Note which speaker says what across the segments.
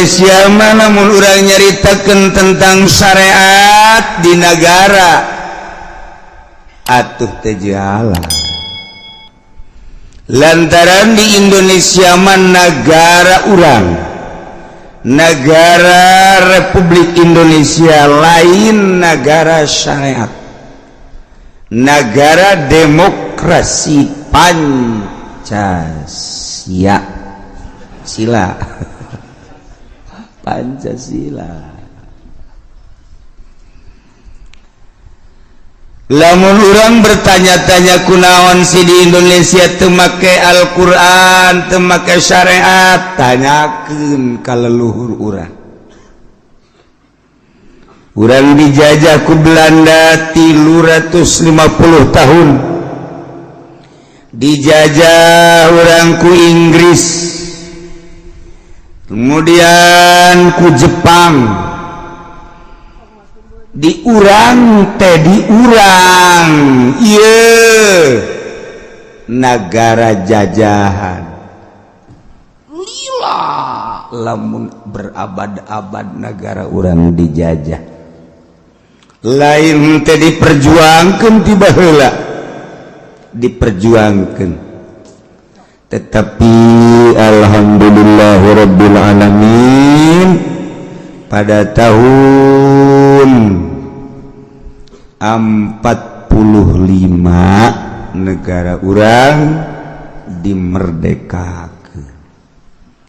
Speaker 1: Indonesia mah lamun urang nyaritakeun tentang syariat di negara atuh teh jalan, lantaran di Indonesia mah negara urang, negara Republik Indonesia, lain negara syariat, negara demokrasi Pancasila, sila Pancasila. Lamun urang bertanya-tanya kunaon sih di Indonesia teu make Al-Qur'an, teu make syariat, tanyakeun ka leluhur urang. Urang dijajah ku Belanda 350 tahun, dijajah urang ku Inggris, kemudian ku Jepang. Diurang teh, diurang iya negara jajahan lila. Lamun berabad-abad negara urang dijajah, lain teh diperjuangkan, tiba heula diperjuangkan, tetapi alhamdulillahirabbil alamin pada tahun 45 negara urang dimerdekakan.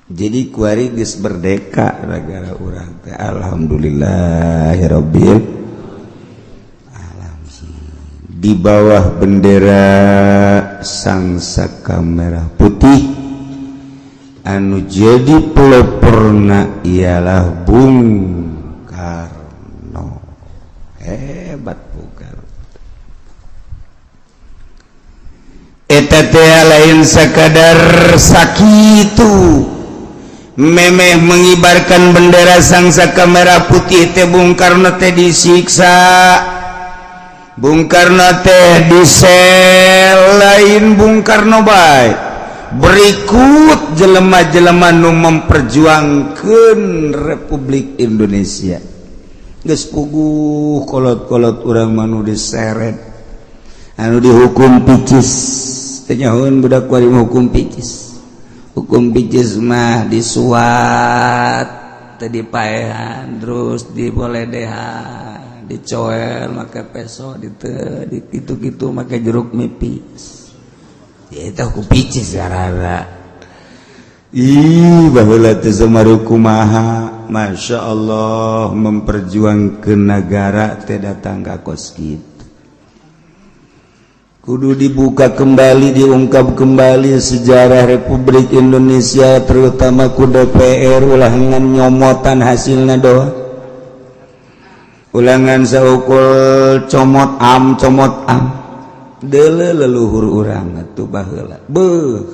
Speaker 1: Jadi kuari geus merdeka negara urang teh, alhamdulillahirabbil alamin, di bawah bendera Sang Saka Merah Putih anu jadi peloporna ialah Bung Karno. Hebat Bung Karno. Eta teh lain sekadar sakitu memeh mengibarkan bendera Sang Saka Merah Putih teh, Bung Karno teh disiksa, Bung Karno teh disel. Lain Bung Karno bae, berikut jelema-jelema nu memperjuangkan Republik Indonesia geus puguh. Kolot-kolot urang mah nu diseret, anu dihukum picis. Teu nyahoeun budak kuari hukum picis. Hukum picis mah disuat teh, dipaehan, terus diboledehan, dicoel make peso, di di kitu-kitu make jeruk nipis. Ya, itu hukum picis karena ih, baheula teh samaru kumaha. Masya Allah, memperjuangkan negara teh datang ka kos kitu. Kudu dibuka kembali, diungkap kembali sejarah Republik Indonesia, terutama ku DPR. Ulah ngan nyomotan hasilnya doa, ulah ngan saukul comot am comot am. Dele leluhur urang atuh baheula, beuh,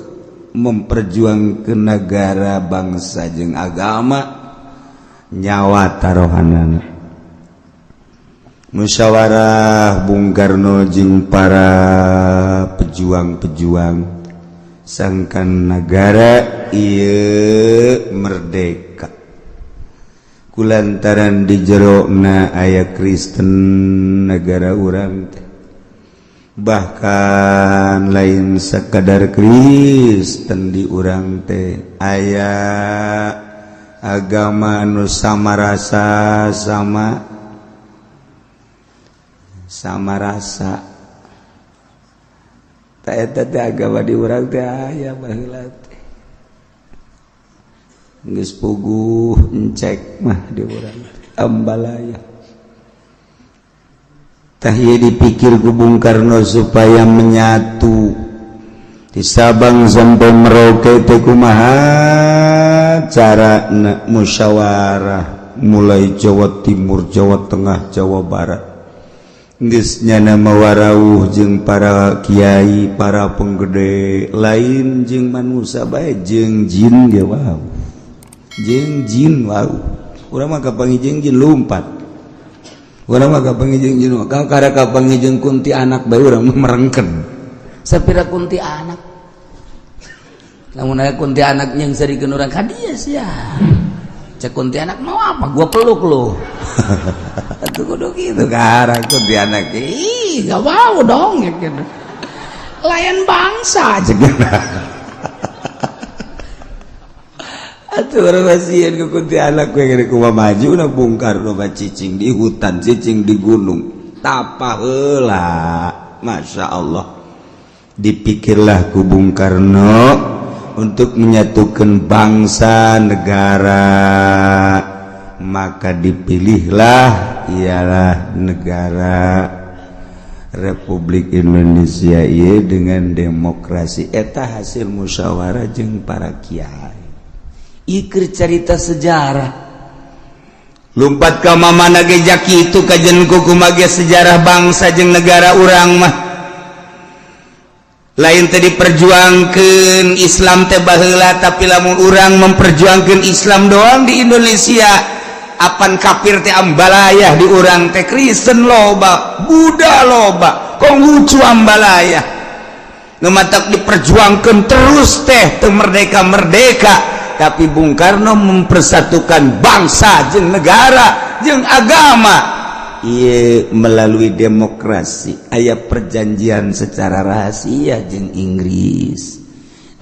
Speaker 1: memperjuangkan negara, bangsa jeung agama, nyawa tarohanana. Musyawarah Bung Karno jeung para pejuang-pejuang sangkan negara ieu merdeka kulantaran di jerona aya Kristen negara urang teh. Bahkan lain sekadar Kristen, di urang teh aya agama anu sama rasa, sama sama rasa. Tak eta teh agama di urang teh aya baheula teh, geus puguh encek mah di urang ambalaya. Tah, ieu dipikir ku Bung Karno supaya menyatu di Sabang sampai Merauke teh kumaha cara. Musyawarah mulai Jawa Timur, Jawa Tengah, Jawa Barat. Geus nyana mawarauh jeung para kiai, para penggede. Lain jeung manusia bae, jeung jin ge wow, jeung jin wow. Urang mah kapanggih jeung jin lumpat. Urang mah kapanggih jeung jin, kakara kapanggih jeung kunti anak bae urang mah merengken.
Speaker 2: Sapira kunti anak? Lamun aya kunti anak yang serikeun urang ka dieu sia. Cek kuntianak, "Mau apa? Gua peluk lu." Atuh kudu kitu karang kuntianak. Ih, gak mau dong ya gitu. Layan bangsa cek.
Speaker 1: Atuh urang sieun ku kuntianak we gede kumaha maju na Bung Karno mah, cicing di hutan, cicing di gunung. Tapa heula. Masya Allah. Dipikirlah ku Bung Karno untuk menyatukan bangsa negara, maka dipilihlah ialah negara Republik Indonesia ieu dengan demokrasi. Eta hasil musyawarah jeung para kiai.
Speaker 2: Ieu cerita sejarah.
Speaker 1: Lumpat ka mamana ge jaki itu kajen kumaha sejarah bangsa jeung negara urang mah. Lain tadi perjuangkan Islam teh baheula, tapi lamun urang memperjuangkan Islam doang di Indonesia, apan kafir teh ambalayah di urang teh. Kristen loba, Buddha loba, Konghucu ambalayah. Nu matak diperjuangkan terus teh teu merdeka merdeka. Tapi Bung Karno mempersatukan bangsa jeung negara jeung agama. Ieu melalui demokrasi. Aya perjanjian secara rahasia jeung Inggris,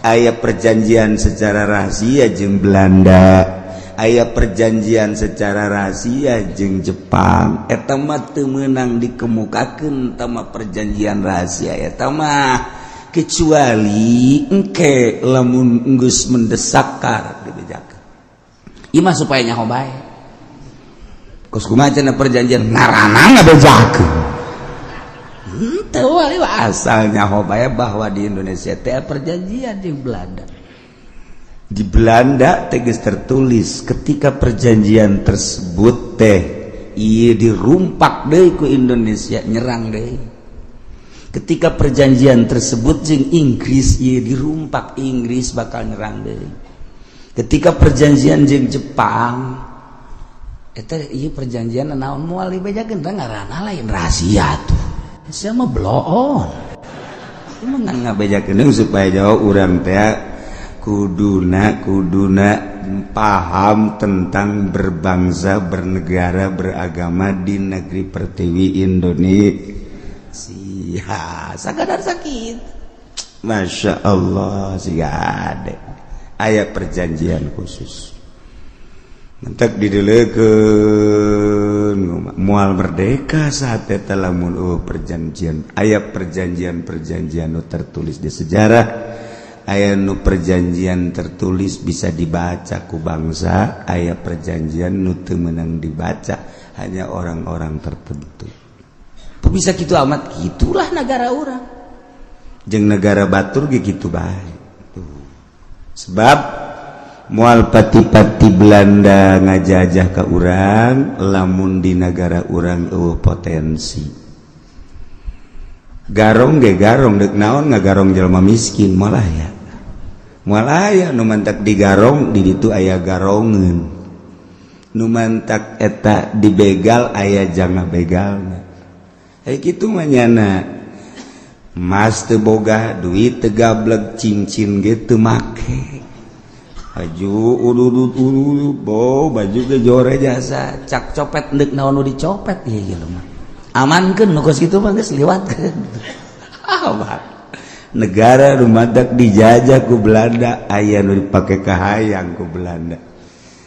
Speaker 1: aya perjanjian secara rahasia jeung Belanda, aya perjanjian secara rahasia jeung Jepang. Eta mah teu meunang dikemukakeun tama perjanjian rahasia eta mah, kecuali engke lamun geus mendesak kar dibejakeun.
Speaker 2: Ieu mah supaya nyaho bae.
Speaker 1: Kos kumaha cenah perjanjian ngaranna ngabejakeun?
Speaker 2: Henteu wali.
Speaker 1: Asal nyaho bae bahwa di Indonesia teh
Speaker 2: perjanjian di Belanda.
Speaker 1: Di Belanda tegas tertulis ketika perjanjian tersebut teh ieu dirumpak deui ku Indonesia, nyerang deui. Ketika perjanjian tersebut jeung Inggris ieu dirumpak, Inggris bakal nyerang deui. Ketika perjanjian jeung Jepang
Speaker 2: eta ieu perjanjian naon, moal dibejakeun teh, ngaranna lain rahasia tuh. Sia mah bloon.
Speaker 1: Emang ngabejakeun supaya jauh urang teh kuduna kuduna paham tentang berbangsa, bernegara, beragama di negeri pertiwi Indonesia.
Speaker 2: Sakadar sakit.
Speaker 1: Masya Allah sih ade aya perjanjian khusus mentek didelekeun moal merdeka saat eta lamun, oh, perjanjian. Aya perjanjian-perjanjian nu tertulis di sejarah, aya nu perjanjian tertulis bisa dibaca ku bangsa, aya perjanjian nu teu meunang dibaca, hanya orang-orang tertentu.
Speaker 2: Bisa gitu amat, gitulah negara orang.
Speaker 1: Jeung negara batur ge kitu bae. Sebab moal pati-pati Belanda ngajajah ke urang lamun di negara urang euweuh potensi. Garong ge garong deuk naon, ngagarong jelema miskin moal aya, moal aya. Nu mantak digarong di ditu aya garongeun, nu mantak eta dibegal aya jang begalna. Eh, kitu mah nyana emas teu boga, duit teu gableg, cincin ge teu make, baju ududut ududut bo baju ge jore
Speaker 2: jasa cak copet deuk naon nu dicopet ieu ieu mah. Amankeun nu kos kitu mah, geus liwatkeun.
Speaker 1: Ah, negara nu matak dijajah ku Belanda, aya nu dipake kahayang ku Belanda.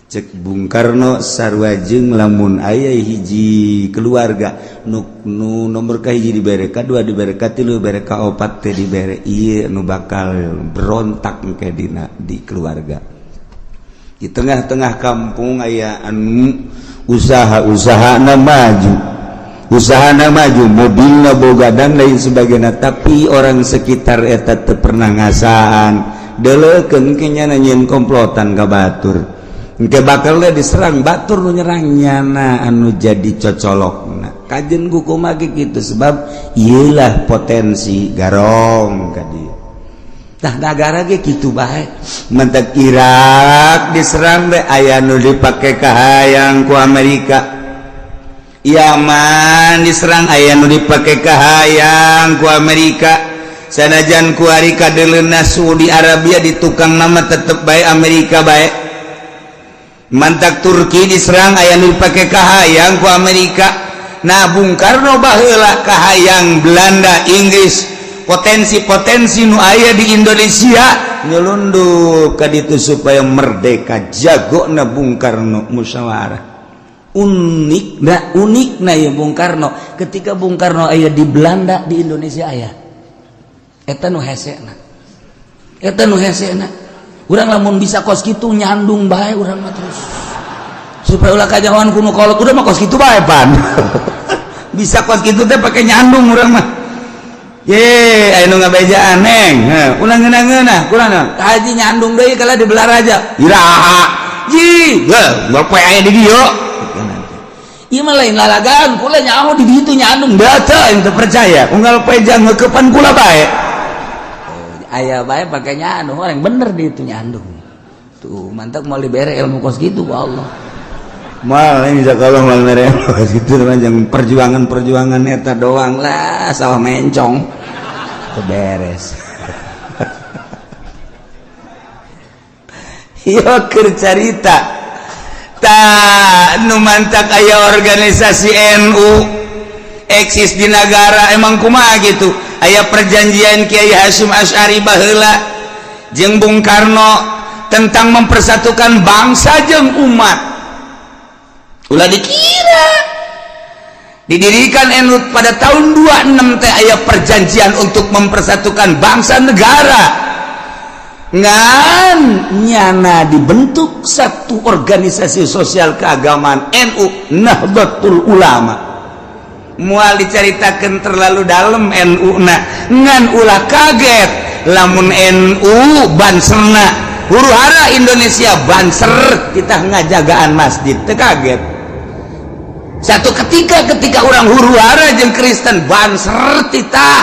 Speaker 1: Cek Bung Karno sarua jeung lamun aya hiji keluarga nu, nu nomor ka hiji dibere, ka dua dibere, ka tilu dibere, ka opat teh dibere, ieu nu bakal berontak engke dina di keluarga. Di tengah-tengah kampung aya anu usaha-usaha na maju, usaha na maju, mobilna boga dan lain sebagainya, tapi orang sekitar eta teu pernah ngasaan. Deleukeun ke nyana nyieun komplotan ka batur. Engke bakal diserang batur, nu nyerang nyana anu jadi cocolokna. Kajen ku kumaha gitu, sebab iyalah potensi garong ka dieu.
Speaker 2: Tah, negara ge kitu bae.
Speaker 1: Mentek Irak diserang teh aya nu dipake kahayang ku Amerika. Yaman diserang aya nu dipake kahayang ku Amerika. Sanajan kuari kadeleuna Saudi Arabia di tukang nama, tetep bae Amerika bae. Mantak Turki diserang, aya nu dipake kahayang ku Amerika. Nah, Bung Karno baheula kahayang Belanda, Inggris, potensi-potensi nu aya di Indonesia nyelundup ka ditu supaya merdeka. Jago na Bung Karno musyawarah.
Speaker 2: Unik nah, unik nah ya Bung Karno. Ketika Bung Karno aya di Belanda, di Indonesia aya. Eta nu hesena, eta nu hesena. Urang lamun bisa kos kitu, nyandung bae urang mah terus supaya ulah kajawan ku nu kolot. Udah mah kos kitu bae pan.
Speaker 1: Bisa kos kitu teh pake nyandung urang mah. Ye, aya nu ngabejaan, neng. Heuh, ulah ngeunah-ngeunah, kurang naon?
Speaker 2: Haji nyandung deui kalau di Belaraja.
Speaker 1: Iraha? Ji, heuh, bapak aya di dieu.
Speaker 2: Ieu mah lain lalagaan, kula nyaho di ditu nyandung.
Speaker 1: Data yang percaya, unggal poe jang ngeukepan kula bae.
Speaker 2: Aya bae pake nyandung, orang bener di itu nyandung. Tuh, mantap mau dibere ilmu kos gitu ku Allah.
Speaker 1: Mal ini kalau mal mere gitu yang perjuangan-perjuangan eta doang lah, sawah mencong.
Speaker 2: Teu beres.
Speaker 1: Yo keur carita. Ta nu mantak aya organisasi NU eksis di negara emang kumaha gitu. Aya perjanjian Kiai Hasyim Asy'ari baheula jeung Bung Karno tentang mempersatukan bangsa jeung umat. Ulah dikira didirikan NU pada tahun 26 teh aya perjanjian untuk mempersatukan bangsa negara. Ngan nyana dibentuk satu organisasi sosial keagamaan NU, Nahdlatul Ulama. Moal diceritakan terlalu dalam NU na, ngan ulah kaget lamun NU banserna huru hara Indonesia banser kita ngajagaan masjid, teu kaget. Satu ketika, ketika orang huru hara jeung Kristen banser, titah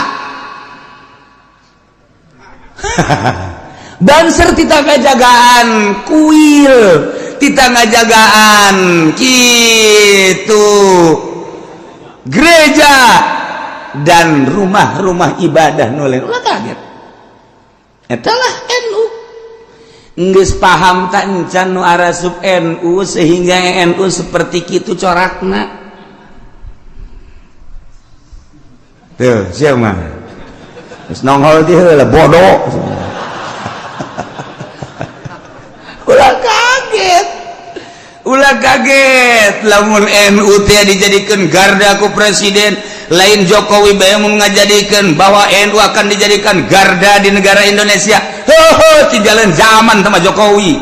Speaker 1: banser, titah ngajagaan kuil, titah ngajagaan gitu gereja dan rumah-rumah ibadah nu lain, ulah kaget. Eta lah NU. Geus paham tak encan nu arasup NU sehingga NU seperti kitu corakna? Tuh, siapa mah geus nongol di heula, bodoh. Ulah kaget, ulah kaget lamun NU teh dijadikan garda ku presiden. Lain Jokowi bae mun ngajadikeun bahwa NU akan dijadikan garda di negara Indonesia. Heuh, ti jalan zaman sama Jokowi.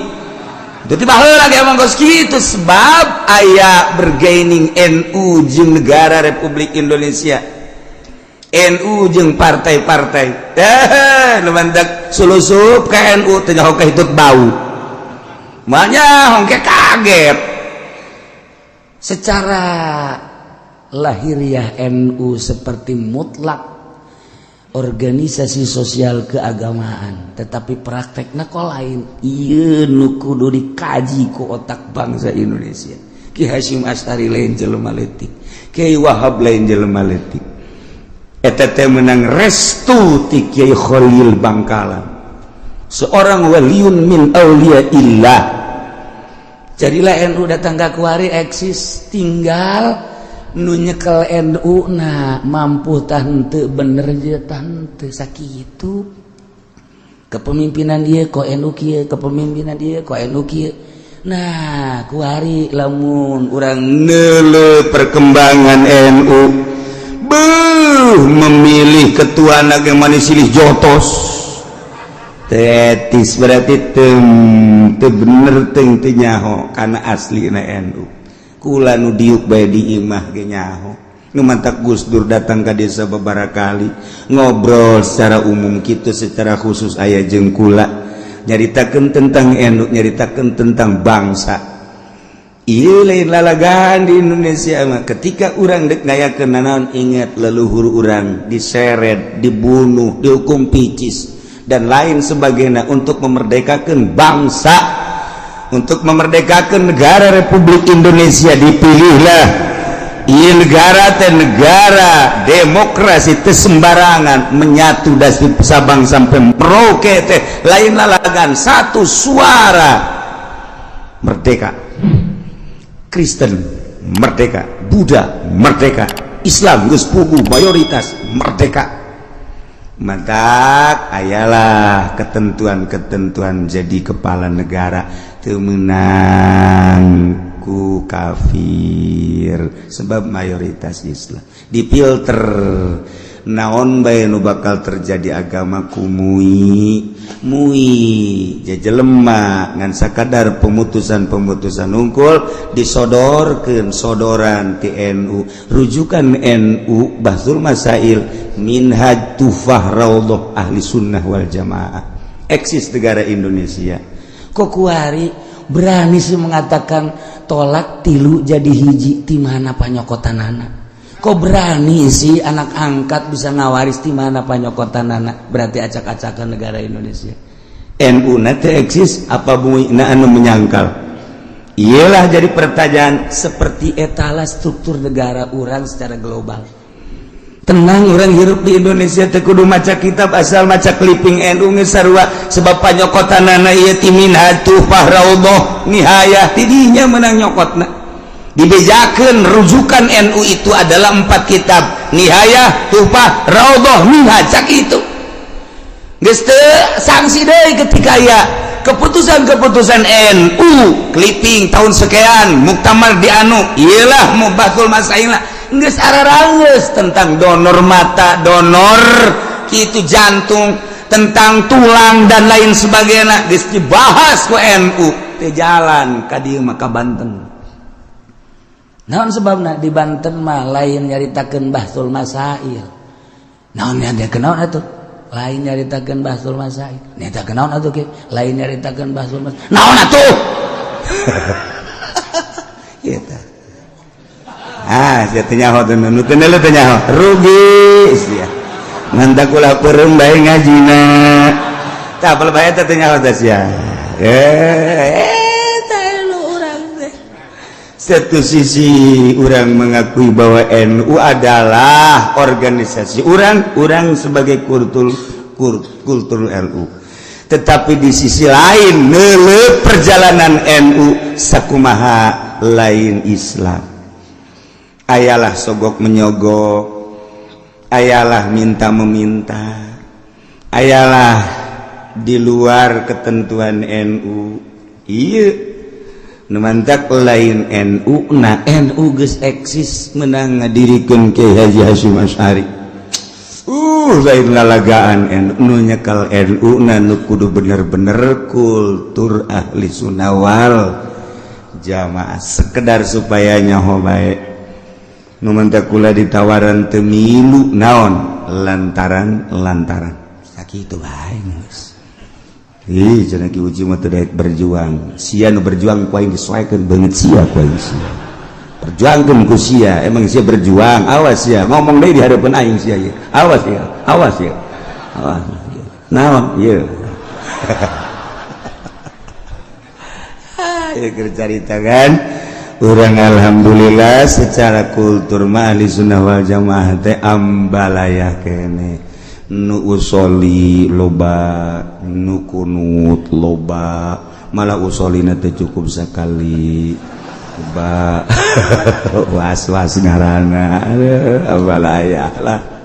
Speaker 1: Jadi baheula ge emang geus kitu, sebab aya bergaining NU jeung negara Republik Indonesia, NU jeung partai-partai. Nu mantak sulusup ka NU teh nyaho ka hitut bau. Makanya hongke kaget.
Speaker 2: Secara lahiriah NU seperti mutlak organisasi sosial keagamaan, tetapi prakteknya kok lain. Ieu nu kudu dikaji ku otak bangsa Indonesia.
Speaker 1: Ki Hasyim Asy'ari lain jelema leutik, Kiai Wahab lain jelema leutik. Eta teh menang restu ti Kiai Khalil Bangkalan, seorang waliun min auliyaillah.
Speaker 2: Jadilah NU datang ke kuari eksis, tinggal nu nyekel NU na mampu tante bener je tante sakitu kepemimpinan dia kok NU kieu, kepemimpinan dia kok NU kieu. Nah, kuari lamun urang
Speaker 1: neuleuh perkembangan NU, beuh, memilih ketua naga manis silih jotos tetis, berarti teu teu bener, teu teu nyaho kana aslina NU. Kula nu diuk bae di imah ge nyaho. Nu mantak Gus Dur datang ka desa beberapa kali ngobrol secara umum kitu, secara khusus aya jeung kula, nyaritakeun tentang NU, nyaritakeun tentang bangsa. Ieu lain lalagaan di Indonesia mah. Ketika urang dek ngayakeun nanaon, ingat leluhur urang diseret, dibunuh, dihukum picis dan lain sebagainya untuk memerdekakan bangsa, untuk memerdekakan negara Republik Indonesia. Dipilihlah ieu negara teh negara demokrasi, teu sembarangan menyatu dari Sabang sampai Merauke teh lain lalagan, satu suara merdeka. Kristen merdeka, Buddha merdeka, Islam geus puguh mayoritas merdeka. Mantak ayalah ketentuan-ketentuan jadi kepala negara teu meunang ku kafir sebab mayoritas Islam dipilter naon bae nu bakal terjadi agama ku MUI MUI jelema ngan sakadar pemutusan-pemutusan unggul disodorkeun sodoran ti NU, rujukan NU Bahtsul Masail, Minhaj, Tuhfah, Raudhah, Ahli Sunnah wal Jamaah eksis negara Indonesia.
Speaker 2: Kok kuari berani sih mengatakan tolak tilu jadi hiji? Di mana panyokotanana? Kok berani sih anak angkat bisa ngawaris? Di mana panyokotanana? Berarti acak-acakan negara Indonesia.
Speaker 1: NU nanti eksis apa MUI na anu menyangkal? Iyalah, jadi pertanyaan.
Speaker 2: Seperti etalah struktur negara orang secara global.
Speaker 1: Tenang, orang hirup di Indonesia teu kudu maca kitab, asal maca clipping NU geus sarua, sebab panyokotanana ieu ti Minhaj, Tuhfah, Raudhah, Nihayah. Tidinya menang nyokotna, dibejakeun rujukan NU itu adalah empat kitab, Nihayah, Tuhfah, Raudhah, Minhaj. Cak itu geus teu sanksi deui ketika ya keputusan-keputusan NU clipping tahun sekian, muktamar di anu, iyalah mu Bahtsul Masail geus ararangeus tentang donor mata, donor kitu jantung, tentang tulang dan lain sebagainya, geus dibahas ku NU teu jalan ka dieu mah, ka Banten.
Speaker 2: Naon sebabna? Di Banten mah lain nyaritakeun Bahtsul Masail. Naon yang dia kenaon atuh? Lain nyaritakeun Bahtsul Masail. Nyaritakeun naon atuh ke? Lain nyaritakeun Bahtsul Masail. Naon atuh?
Speaker 1: Gitu. Ah, sia teu nyaho teh, nu teu teu nyaho. Rugi sia. Ngan ulah peureum bae ngajina. Tah, apal bae teh nyaho teh sia. Eh, teh lu urang teh. Satu sisi orang mengakui bahwa NU adalah organisasi orang, orang sebagai kultur kultur NU. Tetapi di sisi lain neuleuh perjalanan NU sakumaha lain Islam. Ayalah sogok menyogok, ayalah minta meminta, ayalah di luar ketentuan NU. Iya, mantak lain NU. Nah, NU geus eksis menang ngadirikeun Kiai Haji Hasyim Asy'ari, lain lalagaan. NU nyekel NU na nu kudu bener-bener kultur Ahli Sunnah wal Jamaah, sekedar supaya nyaho bae. Nu mantak kula ditawaran teu milu, naon lantaran lantaran sakitu bae geus. Ih, cenah Ki Uji mah teu daek berjuang. Sia nu berjuang ku aing disoekeun beungeut sia ku aing sia. Perjuangkeun ku sia, emang sia berjuang. Awas sia, ngomong deui di hadapan aing sia ieu. Awas ya, awas ya. Awas. Naon ieu? Ah, ieu keur carita kan. Urang alhamdulillah secara kultur mah Ahli Sunnah wal Jamaah teh ambalaya kene. Nu usoli loba, nu kunut loba, malah usolina teh cukup sekali loba, was-was ngaranna. Aduh, ambalaya lah.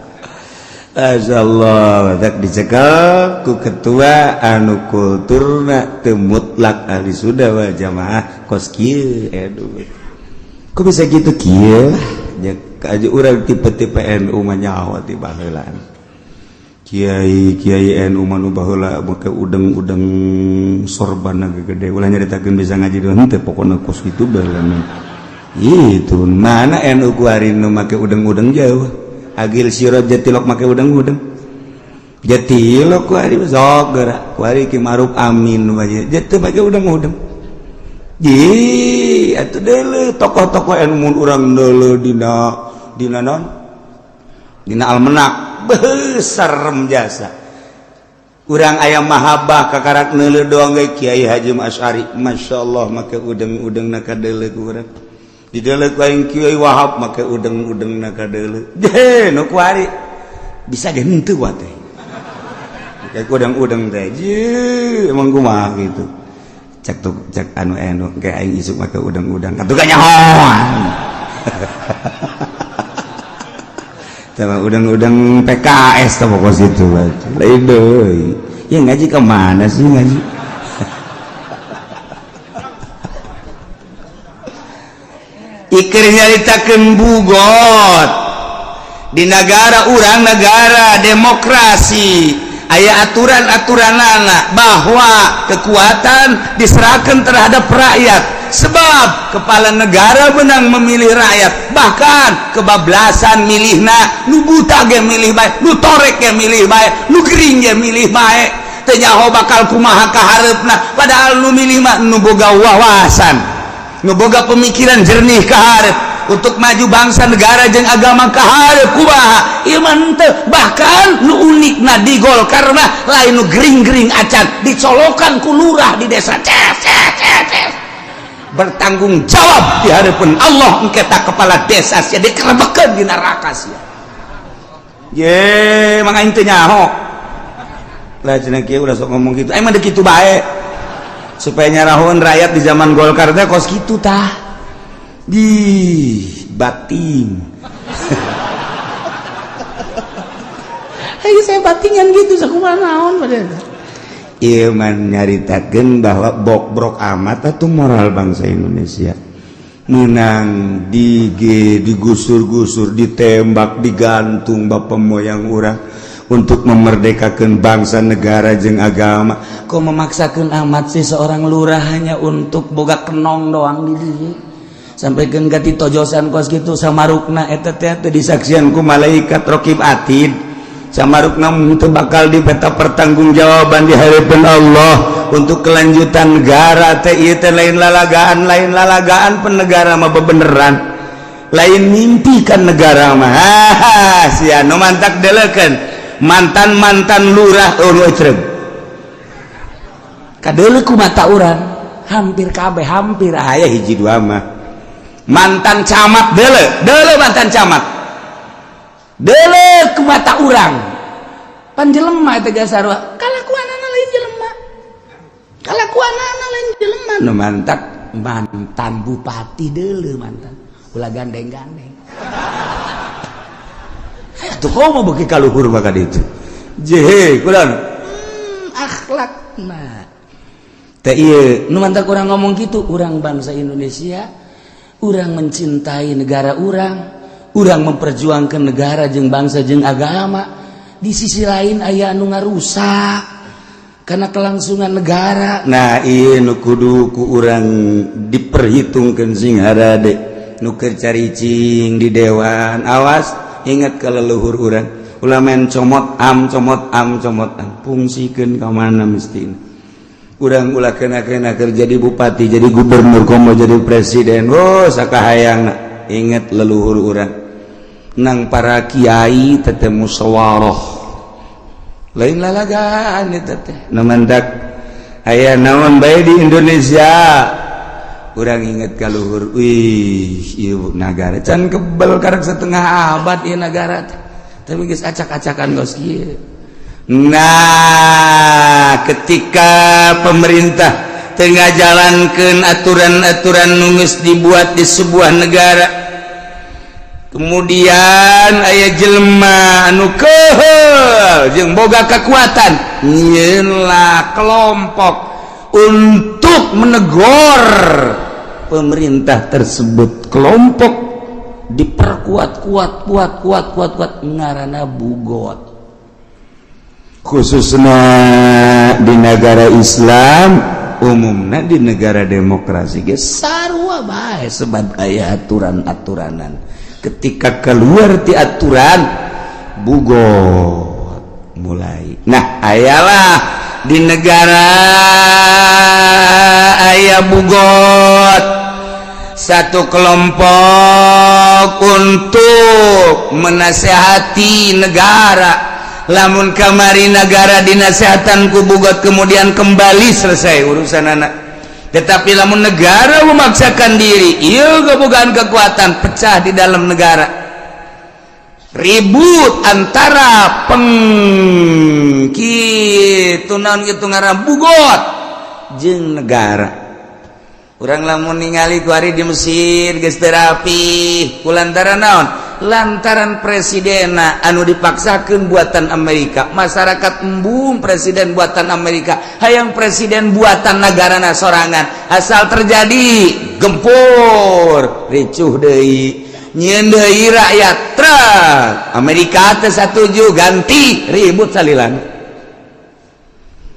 Speaker 1: Masyaallah, tak dicekel ku ketua anu kulturna teu mutlak Ahli Sunnah wal Jamaah kos kieu. Aduh, kok bisa gitu kieu lah aja urang tipe-tipe NU mah nyaho ti baheula. Kiai Kiai NU mah nu baheula make udeng-udeng sorban gede, ulah nyaritakeun bisa ngaji doang teh, pokona kos kitu baheula. Itu mana NU kuari nu make udeng-udeng jauh? Agil Siroj jatilok make udeng-udeng, jatilok kuari sok gerak kuari. Ki Maruf Amin wae jatuh make udeng-udeng. Ji atuh deuleu tokoh-tokoh NU, mun urang deuleu dina naon, dina almenak besar jasa urang aya mahabbah kakarak neuleuh doang ge. Kiai Haji Asy'ari Masya Allah make udeng-udeng na kadeuleu ku urang, dideuleu ku aing. Kiai Wahab make udeng-udeng na kadeuleu je, nu kuari bisa ge henteu wa teh make udeng-udeng teh. Je, emang kumaha gitu. Cek tuh, cek anu anu kayak aing isuk maka udang-udang katuh nyahoan. Sama udang-udang PKS tuh pokok situ lain deui. Ya ngaji kemana sih ngaji? Ikir nyaritakeun bugot di negara urang, negara demokrasi, aya aturan-aturan anak bahwa kekuatan diserahkan terhadap rakyat, sebab kepala negara menang memilih rakyat, bahkan kebablasan milihna. Nu buta ge milih bae, nu torek ge milih bae, nu gering ge milih bae, teu nyaho bakal kumaha kahareupna. Padahal nu milih mah nu boga wawasan, nu boga pemikiran jernih kaharep untuk maju bangsa, negara jeung agama kaharep kumaha. Ieu mah henteu. Bahkan nu unikna di Golkar mah lain nu gering-gering acan, dicolokan ku lurah di desa, ces ces ces ces, bertanggung jawab di hadapan Allah. Engke tak kepala desa sia dikerebekeun di neraka sia. Ye, mang aing teu nyaho lah cenah kieu, ulah sok ngomong kitu. Aing mah kitu bae supaya nyarahun rakyat di zaman Golkar teh kos kitu tah di bating.
Speaker 2: Hei, saya batingan gitu sakumaha naon pada.
Speaker 1: Ieu mah nyaritakeun bahwa bokbrok amat atuh moral bangsa Indonesia. Menang digusur-gusur, ditembak, digantung bapak moyang urang untuk memerdekakan bangsa, negara jeung agama.
Speaker 2: Kok memaksakan amat sih seorang lurah hanya untuk boga kenong doang di dieu? Sampai ganti tojosan kos gitu samarukna eta teh
Speaker 1: teu disaksian ku malaikat raqib atid, samarukna teu bakal dipeta pertanggungjawaban di hadapan Allah untuk kelanjutan negara teh. Ieu teh lain lalagaan, lain lalagaan. Penegara mah bebeneran, lain mimpi kan negara mah. Haha, sia nu mantak deleukeun mantan-mantan lurah, oh nu ecreg.
Speaker 2: Kadeuleu ku mata urang hampir kabeh, hampir
Speaker 1: aya hiji dua mah mantan camat. Deuleu deuleu mantan camat,
Speaker 2: deuleu ku mata urang, pan jelema eta geus sarua kalakuanana, lain jelema, kalakuanana lain jelema.
Speaker 1: Nu mantak
Speaker 2: mantan bupati deuleu, mantan ulah gandeng-gandeng.
Speaker 1: Tuh komo beuki ka luhur maka ditu jehe kulan
Speaker 2: akhlakna
Speaker 1: teh ieu.
Speaker 2: Nu mantak urang ngomong gitu, urang bangsa Indonesia, urang mencintai negara urang, urang memperjuangkan negara jeung bangsa jeung agama. Di sisi lain aya anu ngarusak karena kelangsungan negara.
Speaker 1: Nah, ieu nu kudu ku urang diperhitungkeun sing harade. Nu keur caricing di dewan, awas, ingat ke leluhur urang. Ulah main comot am, comot am, comot am, fungsikeun ka mana mesti urang. Ulah kena-kena kerja jadi bupati, jadi gubernur, komo jadi presiden. Oh, sakahayang, ingat leluhur urang. Nang para kiai teteh musyawarah, lain lalagaan eta teh. Nu mantak aya naon bae di Indonesia, urang inget ka luhur. Wih, ieu nagara can kebel, karek setengah abad ieu nagara teh, tapi geus acak-acakan geus kieu. Nah, ketika pemerintah tengah jalankan aturan-aturan nu geus dibuat di sebuah negara, kemudian aya jelema anu keheul jeung boga kekuatan, nyieunlah kelompok untuk menegur pemerintah tersebut. Kelompok
Speaker 2: diperkuat kuat kuat kuat kuat kuat, ngaranna bugot.
Speaker 1: Khususnya di negara Islam, umumnya di negara demokrasi ge
Speaker 2: sarua bae, sebab aya aturan-aturanan.
Speaker 1: Ketika keluar ti aturan, bugot mulai. Nah, ayalah di negara aya bugot, satu kelompok untuk menasehati negara. Lamun kamari negara dinasehatan ku bugot, kemudian kembali, selesai urusan anak. Tetapi lamun negara memaksakan diri, iya kebogaan kekuatan, pecah di dalam negara, ribut antara peng kitu naon kitu ngaran bugot. jeung negara. Urang lamun ningali kuari di Mesir geus teu rapi kulantaran naon? Lantaran presidenna anu dipaksakeun buatan Amerika. Masyarakat embung presiden buatan Amerika, hayang presiden buatan negarana sorangan. Asal terjadi gempur, ricuh deui, nyieun deui rakyat truk Amerika teu satuju, ganti, ribut salilan.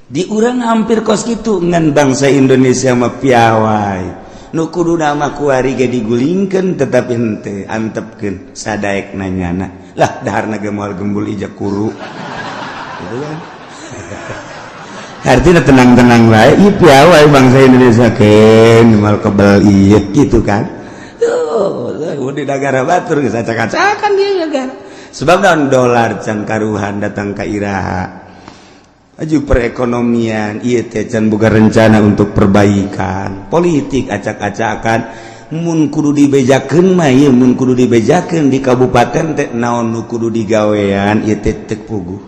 Speaker 1: Di urang hampir kos kitu, ngan bangsa Indonesia mah piawai. Nu kuduna mah kuari ge digulingkeun, tetapi henteu, antepkeun sadaek nanyana lah, daharna ge moal gembul ija kuru gitu kan. Artinya tenang-tenang bae. Ieu piawai bangsa Indonesia, keun moal kebel ieu gitu kan. Tuh, di negara batur geus acak-acakan dia negara. Sebab naon? Dolar can karuhan datang ka iraha, maju perekonomian ieu teh can boga rencana untuk perbaikan politik, acak-acakan. Mun kudu dibejakeun mah ieu, mun kudu dibejakeun di kabupaten teh naon nu kudu digawean ieu teh teu puguh,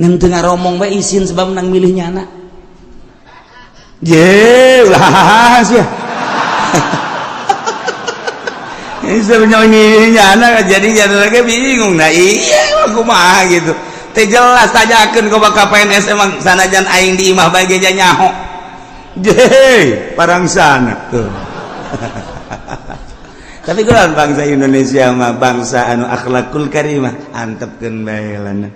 Speaker 1: ngan teu ngaromong bae, isin sebab menang milih nyana je ulah sia. Ini sebenarnya nyana jadi nyana lagi bingung. Nah iya, kumaha gitu teh jelas, tanyakeun ke bakal PNS. Emang sanajan aing di imah bae ge nyaho je parang sana tuh. Tapi kalau bangsa Indonesia mah bangsa anu akhlakul karimah, antepkeun bae lana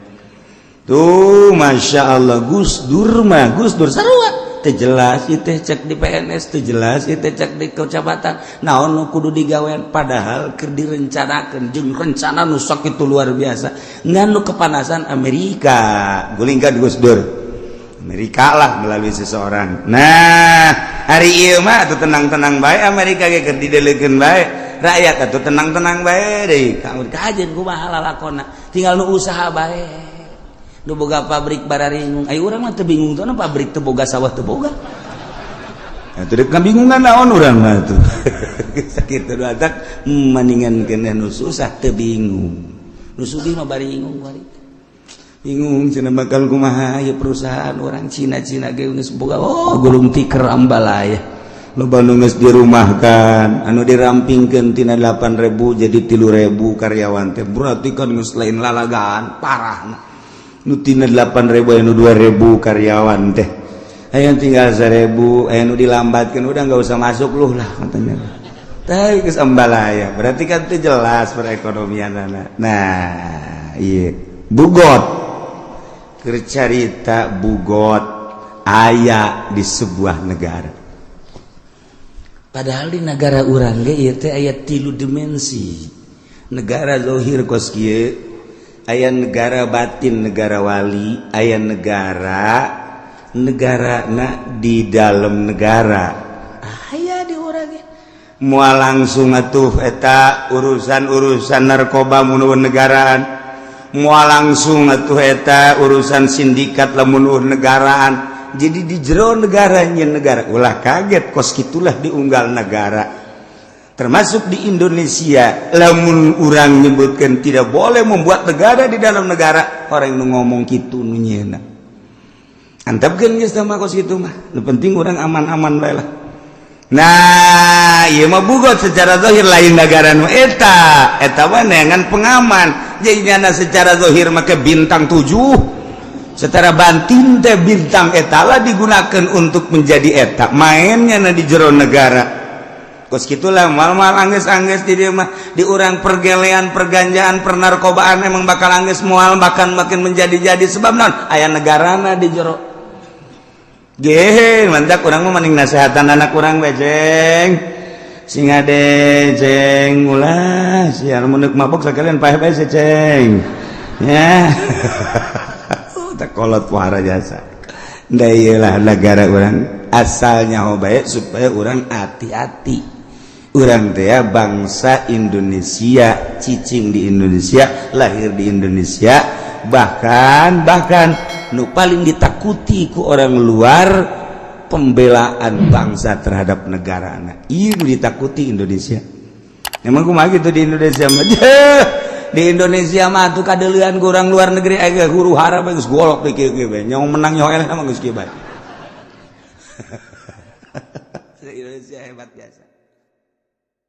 Speaker 1: tuh. Masya Allah, Gus Dur mah, Gus Dur sarua teu jelas ieu teh cek di PNS, teu jelas ieu teh cek di kecamatan naon nu kudu digawean, padahal keur direncanakeun jeung rencana nu sakitu luar biasa. Ngan nu kepanasan Amerika, gulingkan Gus Dur. Amerika lah melalui seseorang. Nah, hari ieu mah atuh tenang-tenang bae, Amerika ge keur didelekeun bae, rakyat atuh tenang-tenang bae deui. Kajeun kumaha lalakonna, tinggal nu usaha bae, nu boga pabrik bararingung. Ayo, urang mah teu bingung tuh, pabrik teu boga, sawah teu boga. Nah, teu kabingungan naon urang mah tuh. Sakitu atak mendingan keneh nu susah teu bingung. Nu sugih mah baringung bari. Bingung cenah bakal kumaha ieu perusahaan orang Cina-Cina ge geus boga, oh, gulung tikar ambalaya. Loba nu geus dirumahkan, anu dirampingkeun tina 8000 jadi 3000 karyawan teh, berarti kan geus lain lalagaan parah. Nu tina 8000 anu 2000 karyawan teh aya tinggal 1000, aya nu dilambatkan, udah nggak usah masuk lu lah katanya. Tapi geus ambalaya, berarti kan itu jelas perekonomian. Nah iya, bugot keur carita, bugot aya di sebuah negara. Padahal di negara urang ge ieu teh aya tilu dimensi. Negara zohir kos kieu, aya negara batin, negara wali, aya negara negara na di dalam negara aya di urang. Moal langsung atuh eta urusan-urusan narkoba mun negaraan, moal langsung atuh eta urusan sindikat lamun negaraan. Jadi di jero negaranya negara, ulah kaget, kos gitulah diunggal negara, termasuk di Indonesia. Lamun urang nyebutkan tidak boleh membuat negara di dalam negara, orang nu ngomong gitu nu nyeuna antepkeun geus mah. Kos kitu mah nu penting urang aman-aman bae lah. Nah ieu mah bugot secara zahir lain negara nu eta, eta mah neangan pengaman. Jadi nyana secara zahir make bintang 7, secara batin teh bintang eta lah digunakan untuk menjadi eta mainnya. Na di jero negara kos gitulah, mal-mal angges-angges di dia mah. Di urang pergelean, perganjaan, pernarkobaan emang bakal angges moal, bahkan makin menjadi-jadi. Sebab naon? Aya negarana di jero ge. Mantap, urang mah mending nasehatan anak urang bae, ceng sing ade, ceng, ulah siar mun mabok sekalian paeh bae, ceng ya. Tak kolot pohara jasa. Nda iyalah negara urang asalnya bae supaya urang hati-hati. Urang teh ya bangsa Indonesia, cicing di Indonesia, lahir di Indonesia, bahkan bahkan nu paling ditakuti ku orang luar pembelaan bangsa terhadap negara. Ieu ditakuti Indonesia. Emang kumaha gitu di Indonesia mah? Di Indonesia mah tuh kadeulean ku orang luar negeri, aya huru hara bae geus golok di kieu kieu bae. Nyawa menang nyawa eleh mah geus kieu bae. Indonesia hebat biasa.